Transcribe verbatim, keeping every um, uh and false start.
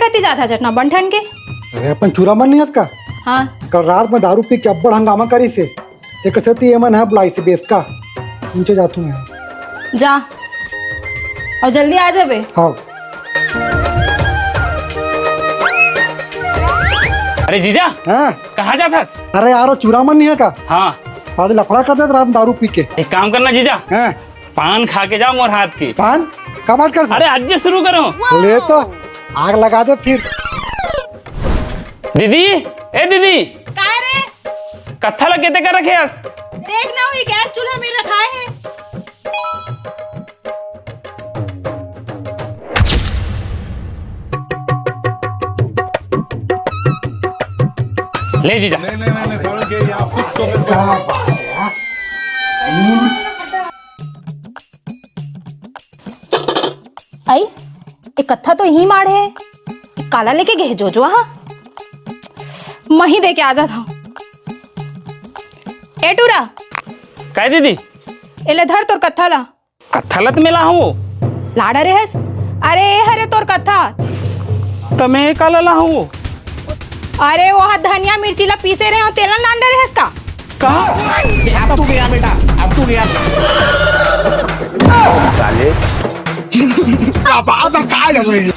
कति जात हस अतना बन ठन के? अरे, अपन चूरा मन नहीं हस का? हाँ। कल रात में दारू पी के अब्बड़ हंगामा करिस हे। एक सेती एमन ह बुलाइस हे बेस का। नीचे जाथू मैं। जा। अउ जल्दी आ जाबे। हाँ। अरे जीजा, हाँ। कहाँ जात हस? अरे यार, वो चूरा मन नहीं हे का? हाँ। आज लफड़ा कर देत रात में दारू पी के। एक काम करना जीजा, हाँ। पान खा के जाओ मोर हाथ के। पान? का बात कर? अरे आज से शुरू करो। ले तो, आग लगा दे फिर। दीदी, ए दीदी। काय रे? कत्था ला केते कर रखे हस? देख ना, वही गैस चूल्हा में रखाए हे। ले जीजा। नहीं, नहीं, नहीं, नहीं, सारुण के यहाँ कुछ तो मेरे को आई, ए कत्था तो इही माढ़े, काला लेके गे जोजवा हा। मही दे के आ जात हूँ। ए टूरा। काय दीदी? एले धर तोर कत्था ला। कत्था ला त में लाहूँ। लाडा रेहस? अरे ए हरे तोर कत्था। त में काला लाहूँ। अरे वो हा धनिया मिर्ची ला पीसे रहे हो, तेला लांडा रेहस का? कहाँ? अब तू गया बेटा, अब तू गया। साले। क्या बात है, काय लग रही है?